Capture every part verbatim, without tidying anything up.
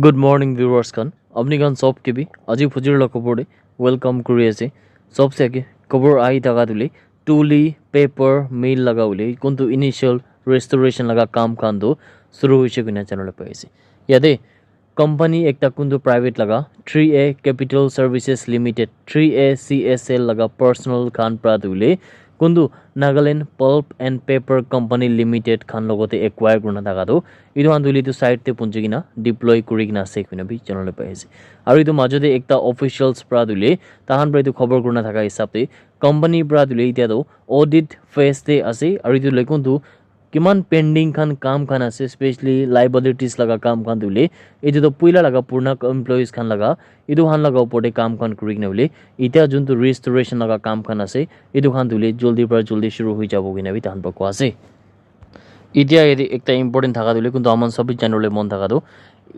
Good morning viewers khan. Apni khan sob ke bi aji phujir la khobor de welcome kuri ase. Sob se age khobor ahi thaka tu le tuli paper mill laga hoile kuntu initial restoration laga kam khan tu shuru hoise koina janabole pai ase. Yate company ekta kuntu private laga three A Capital Services Limited, three A C S L laga personal khan pra tu le kuntu Nagaland Pulp and Paper Company Limited khan logote acquire kurina thaka tu etu khan tu le etu side te punji kena deploy kuri kena ase koina bi janabole pai ase. Aru etu majo te ekta officials pra tu le tahan pra etu khobor kurina thaka hisab te company pra tu le itya tu audit phase te ase aru etu le kuntu kiman pending khan kam khan ase, specially liabilities laga kam khan tu le etu tu puila laga purna employees khan laga etu khan laga upor te kam khan kuri kena hoile itya juntu restoration laga kam khan ase etu khan tu le joldi pra joldi shuru hoi jabo koina bi tahan pra koa ase. Itya yate ekta important thaka tu le kuntu aman sob bi janabole mon thaka tu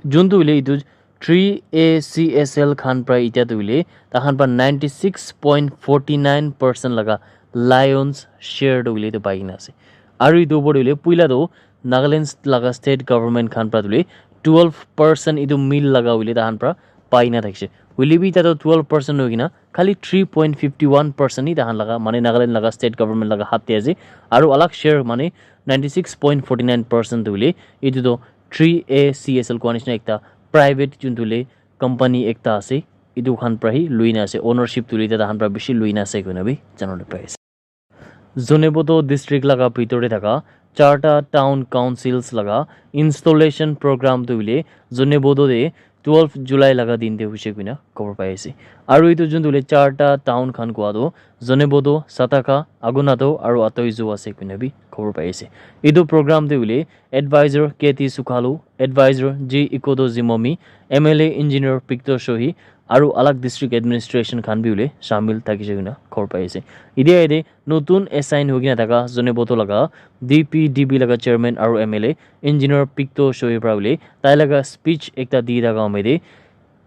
juntu hoile etu three A C S L khan pra itya tu hoile tahan pra ninety six point forty nine percent laga lions share tu hoile tu pai kena ase. Aru etu upor te hoile puila tu Nagaland laga state government khan pra tu hoile twelve percent etu mill laga hoile tahan pra pai na thakishe. Hoile bi itya tu twelve percent hoi kena khali three point fifty one percent hi tahan laga mane Nagaland laga state government laga hat te ase. Aru alag share mane ninety six point forty nine percent tu hoile etu tu three A C S L koa nishina ekta private juntu le company ekta ase, etu khan pra hi lui na ase, ownership tu le tahan pra bishi lui na ase koina bi janabole pai ase. Zunheboto district laga bitor te thaka charta town councils laga installation program tu hoile Zunheboto te twelve July laga din te hoise koina khobor pai ase. Aru etu juntu hoile charta town khan koa tu Zunheboto, Sataka, Agunato aru Atoizu ase koina bi khobor pai ase. Etu program te hoile advisor K T Sukhalu, advisor G Ikoto Zimomi, M L A engineer Picto Shohi aru alag district administration khan bi hoile shamil thakishe koina khobor pai ase. Itya yate notun assign hoi kena thaka Zunheboto laga D P D B laga chairman aru M L A engineer Picto Shohi pra hoile tai laga speech ekta di thaka home te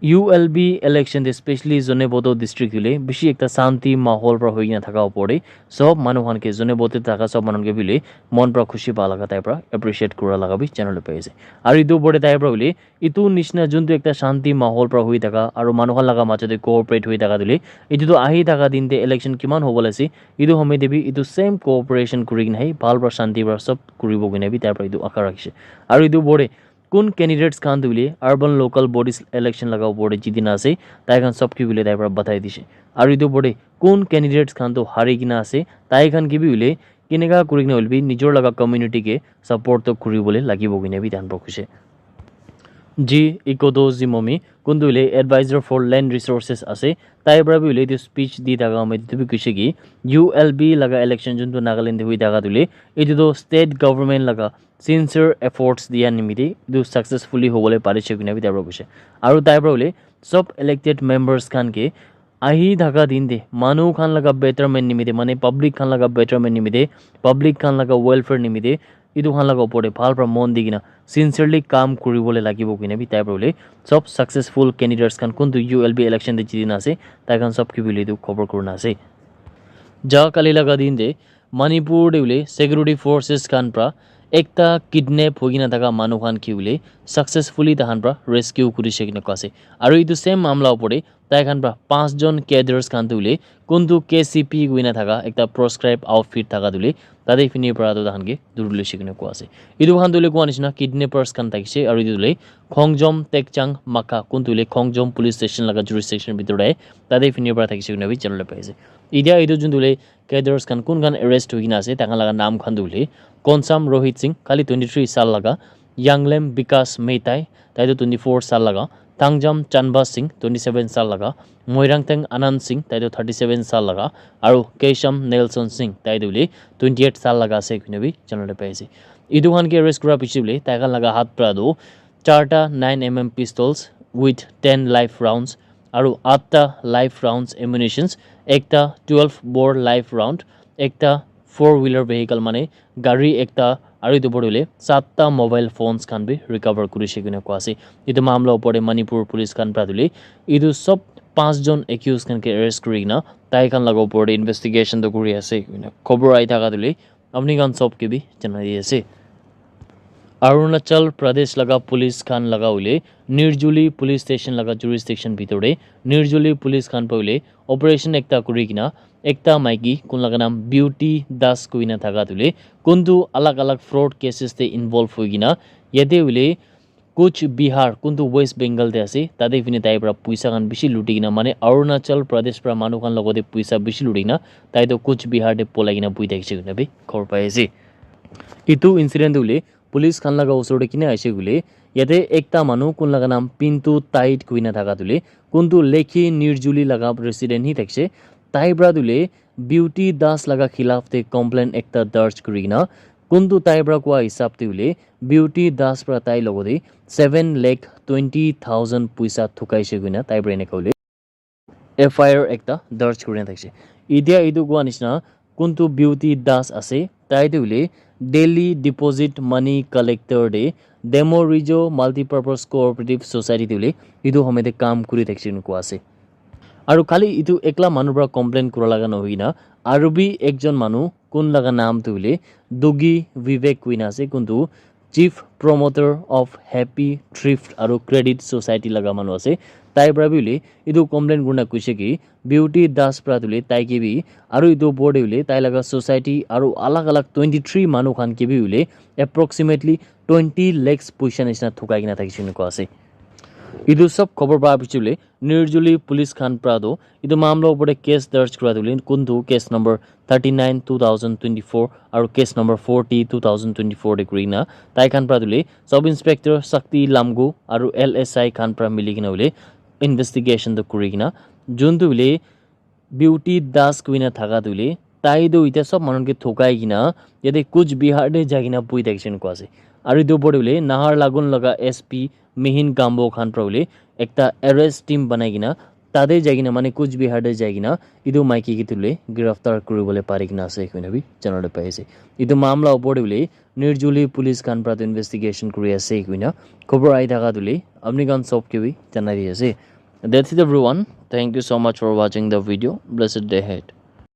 U L B election te specially Zunheboto district hoile bishi ekta shanti mahol pra hoi kena thaka upor te sob manu khan ke Zunheboto te thaka sob manu khan ke bi hoile mon pra khushi pa laga tai pra appreciate kura laga bi janabole pai ase. Aru etu upor te tai pra hoile etu nishina juntu ekta shanti mahol pra hoi thaka aru manu khan laga majo te cooperate hoi thaka tu hoile etu tu ahi thaka din te election kiman hobole ase etu home te bi etu same cooperation kuri kena hi bhal pra shanti pra sob kuribo koina bi tai pra etu asha rakhishe. Aru etu upor te kun candidates khan tu hoile urban local bodies election laga upor te jiti na ase tai khan sob ke hoile tai pra batai dishe. Aru etu upor te kun candidates khan tu hari kena ase tai khan ke bi hoile keneka kuri kena hoile bi nijor laga community ke support tu kuri bole lagibo koina bi tahan pra koishe. G Ikoto Zimomi kuntu hoile advisor for land resources ase tai pra bi hoile etu speech di thaka home te etu bi koishe ki U L B laga election juntu Nagaland te hoi thaka tu hoile etu tu state government laga sincere efforts dia nimite etu successfully hobole parishe koina bi tai pra koishe. Aru tai pra hoile sob elected members khan ke ahi thaka din te manu khan laga betterment nimite mane public khan laga betterment nimite public khan laga welfare nimite etu khan laga upor te bhal pra mon di kena sincerely kam kuri bole lagibo koina bi tai pra hoile sob successful candidates khan kuntu U L B election te jiti na ase tai khan sob ke bi hoile etu khobor kuri na ase. Ja kali laga din te Manipur te hoile security forces khan pra ekta kidnap hoi kena thaka manu khan ke hoile successfully tahan pra rescue kurishe koina koa ase. Aru etu same mamla upor te tai khan pra panch jon cadres khan tu hoile kuntu K C P koina thaka ekta proscribe outfit thaka tu hoile tate phine pra tu tahan ke duri loishe koina koa ase. Etu khan tu hoile koa nishina kidnappers khan thakishe aru etu tu hoile Khongjom Tekchang Makha kuntu hoile Khongjom police station laga jurisdiction bitor te tate phine pra thakishe koina bi janabole pai ase. Itya etu juntu hoile cadres khan kun khan arrest hoi kena ase tai khan laga naam khan tu hoile Konsam Rohit Singh khali twenty three saal laga, Yanglem Bikas Meitai tai tu twenty four saal laga, Thangjam Chanba Singh twenty seven saal laga, Moirangteng Anand Singh tai tu thirty seven saal laga aru Kesham Nelson Singh tai tu hoile twenty eight saal laga ase koina bi janabole pai ase. Etu khan ke arrest kura piche hoile tai khan laga hat pra tu charta nine M M pistols with ten live rounds aru atta live rounds ammunitions, ekta twelve bore live round, ekta four wheeler vehicle mane gari ekta aru etu upor te hoile satta mobile phones khan bi recover kurishe koina koa ase. Etu mamla upor te Manipur police khan pra tu hoile etu sob panch jon accused khan ke arrest kuri kena tai khan laga upor te investigation tu kuri ase koina khobor ahi thaka tu hoile apni khan sob ke bi janai di ase. Arunachal Pradesh laga police khan laga hoile Nirjuli police station laga jurisdiction bitor te Nirjuli police khan pa hoile operation ekta kuri kena ekta maiki kun laga naam Beauty Das koina thaka tu hoile kuntu alag alag fraud cases te involve hoi kena yate hoile Kuch Bihar kuntu West Bengal te ase tate fine tai para puisa khan bishi luti kena mane Arunachal Pradesh para manu khan logote puisa bishi luti kena tai toh Kuch Bihar te polai kena bui thakishe koina bi khobor pai ase. Etu incident tu hoile police khan laga osor te kina aise koile yate ekta manu kun laga naam Pintu Tait koina thaka tu hoile kuntu Lekhi Nirjuli laga resident hi thakishe tai para tu hoile Beauty Das laga khilaf te complaint ekta darge kuri kena kuntu tai para koa hisab te hoile Beauty Das para tai logote seven lakh twenty thousand puisa thukaishe koina tai para eneka hoile F I R ekta darge kuri na thakishe. Etia etu koa nishina kuntu Beauty Das ase tai tu hoile daily deposit money collector te Demo Rijo Multipurpose Cooperative Society te hoile etu home te kam kuri thakishe koa ase. Aru khali etu ekla manu para complain kura laga nohoi kena aru bi ekjon manu kun laga naam tu hoile Dogi Vivek koina ase kuntu Chief Promoter of Happy Thrift aru Credit Society laga manu ase tai para bi hoile etu complain kurina koishe ki Beauty Das para tu hoile tai ke bi aru etu opor te hoile tai laga society aru alag alag twenty three manu khan ke bi hoile approximately twenty lakhs puisa nishina thukai kena thakishe koa ase. Etu sob khobor pa piche hoile Nirjuli police khan para tu etu mamla opor te case darge kura tu hoile kuntu case number thirty nine two thousand twenty four aru case number forty two thousand twenty four te kuri kena tai khan para tu hoile Sub Inspector Shakti Lamgu aru L S I khan para mili kena hoile investigation tu kuri kena juntu hoile Beauty Das koina thaka tu hoile tai tu etia sob manu ke thukai kena yate Kuch Bihar te jai kena bui thakishe koa ase. Aru etu opor te hoile Naharlagun laga S P Mihin Gambo khan para hoile ekta arrest team banai kena tate jai kena mane Kuch Bihar te jai kena etu maiki ke tu hoile giraftar kuri bole pari kena ase koina bi jana le pai ase. Etu mamla opor te hoile Nirjuli police khan para tu investigation kuri ase koina khobor ahi thaka tu hoile apni khan sob ke bi janai di ase. That's it everyone. Thank you so much for watching the video. Blessed day ahead.